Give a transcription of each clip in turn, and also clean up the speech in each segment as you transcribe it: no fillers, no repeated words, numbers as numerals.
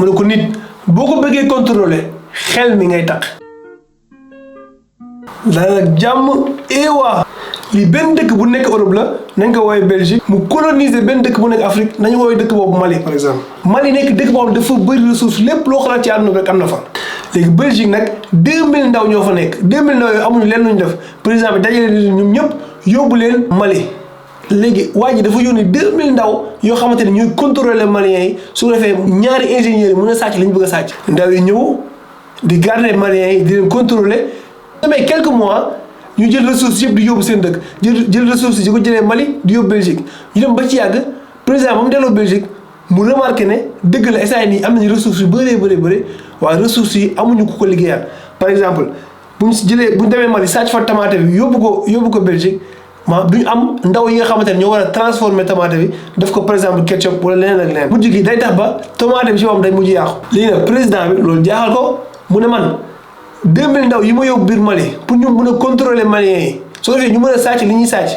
mu ne ko nit boo ko bëggee contrôler xel mi ngay takk. daanaka jàmm eewaa lii benn dëkk bu nekk Europe la nañ ko woowee Belgique mu coloniser benn dëkk bu nekk Afrique nañu woowee dëkk boobu Mali par exemple. Mali nekk dëkk boo xam dafa bëri ressource lépp loo xalaat ci àdduna bi rek am na fa. léegi Belgique nag 2000 ndaw ñoo fa nekk 2000 ndaw yooyu amuñu leen lu ñu def président bi dajale leen ñoom ñëpp yóbbu leen Mali. léegi waa ji dafa yónni 2000 ndaw yoo xamante ne ñuy contrôler Maliens yi su ko defee ñaari ingénieurs yi mën a sàcc li ñu bëgg a sàcc. ndaw yi ñëw di garder Maliens yi di leen contrôler. mais quelques mois ñu jël ressources yëpp di yóbbu seen dëkk jël ressources yi di ko jëlee Mali di yóbbu Belgique ñu dem ba ci yàgg président ba mu delloo Belgique mu remarqué ne dëgg la instant yii am nañu ressources yu bëri waaye ressources yi amuñu ku ko liggéeyaat. par exemple bu ñu demee Mali sàcc fa tomate bi yóbbu ko Belgique du ñu am ndaw yi nga xamante ne ñoo war a transformer tomate bi def ko par exemple ketchup wala leneen ak leneen. mujj gi day tax ba tomate bi ci moom day mujj yàqu. léegi nag président bi loolu jaaxal ko mu ne man. 2000 ndaw yi ma yóbbu biir Mali pour ñu mën a contrôler Maliens yi soo defee ñu mën a sàcc li ñuy sàcc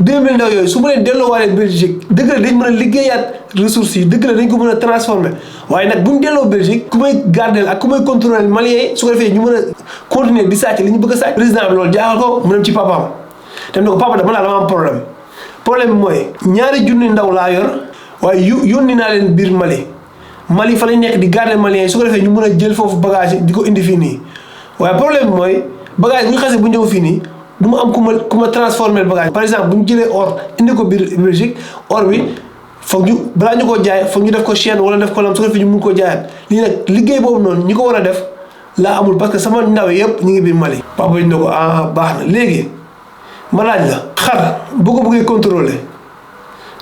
2000 ndaw yooyu su ma leen delloowaale Belgique dëgg la dañ mën a liggéeyaat ressources yi dëgg la dañ ko mën a transformer waaye nag bu ñu delloo Belgique ku may gardel ak ku may contrôler Maliens yi su ko defee ñu mën a continuer di sàcc li ñu bëgg a sàcc. président bi loolu jaaxal ko mu dem ci papaam dem na ko papa dama am problème bi mooy ñaari junni ndaw laa yor waaye yónni naa leen biir Mali fa lañ nekk di garder Maliens yi su ko defee ñu mën a jël foofu bagage yi di ko indi fii nii waaye problème bi mooy bagage bu ñu xasee bu ñëw fii nii du mu am ku ma transformer bagage. par exemple bu ñu jëlee or indi ko biir Belgique or bi foog ñu balaa ñu ko jaay foog ñu def ko chaîne wala def ko lam su ko defee ñu mun ko jaayaat lii nag liggéey boobu noonu ñi ko war a def laa amul parce que sama ndaw yëpp ñu ngi biir Mali. papa ñu ne ko baax na léegi ma laaj la xar boo ko bëggee contrôler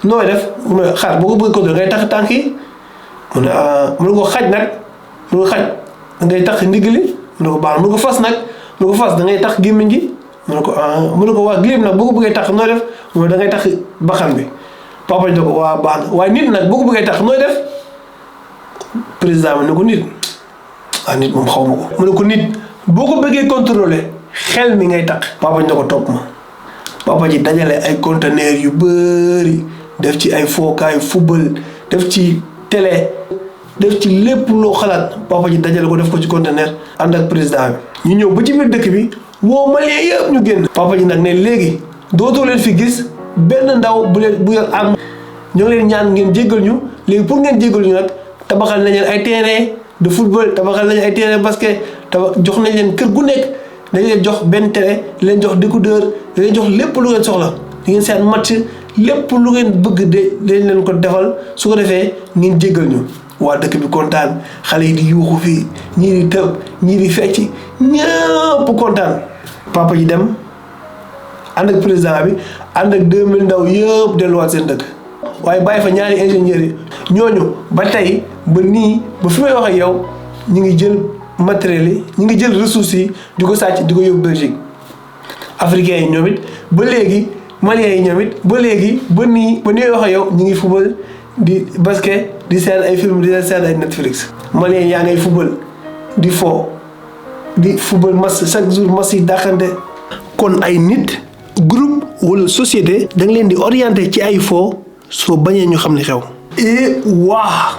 nooy def xar boo ko bëggee contrôler ngay takk tànk yi. mu ne ko xaj nag mu ne ko xaj da ngay tax ndigli mu ne ko baax mu ne ko fas nag mu ne ko fas da ngay tax gémmiñ gi mu ne ko waa gileem nag boo ko bëggee tax nooy def mu ne da ngay tax baxan bi papa ñu ne ko waa baax na waaye nit nag boo ko bëggee tax nooy def président bi ne ko nit nit moom xaw ma ko. mu ne ko nit boo ko bëggee contrôler xel mi ngay tax. papa ñu ne ko topp ma papa ji dajale ay conteneurs yu bëri def ci ay fookaay football def ci télé. def ci lépp loo xalaat papa ji dajale ko def ko ci conteneur ànd ak président bi ñu ñëw ba ci biir dëkk bi woo Malien yëpp ñu génn. papa ji nag ne léegi dootoo leen fi gis benn ndaw bu yor am ñoo ngi leen ñaan ngeen jéggal ñu léegi pour ngeen jéggal ñu nag tabaxal nañ leen ay terrain de football tabaxal nañ ay terrain basket jox nañ leen kër gu nekk dañ leen jox benn télé leen jox décodeur leen jox lépp lu ngeen soxla di ngeen seen match lépp lu ngeen bëgg dañ leen ko defal su ko defee ngeen jéggal ñu. waa dëkk bi kontaan xale yi di yuuxu fii ñii di tëb ñii di fecc ñëpp kontaan. papa ji dem ànd ak président bi ànd ak 2000 ndaw yëpp delluwaat seen dëkk waaye bàyyi fa ñaari ingénieurs yi ñooñu ba tey ba nii ba fi may wax ak yow ñu ngi jël matériel yi ñu ngi jël ressources yi di ko sàcc di ko yóbbu Belgique. africains yi ñoom it ba léegi maliens yi ñoom it ba léegi ba nii wax ak yow ñu ngi fubal di basket di seet ay film di seet ay Netflix. Malien yaa ngay football di football match chaque jour match yi dàqante. kon ay nit groupe wala société da nga leen di orienté ci ay fo soo bañee ñu xam ni xew. et waa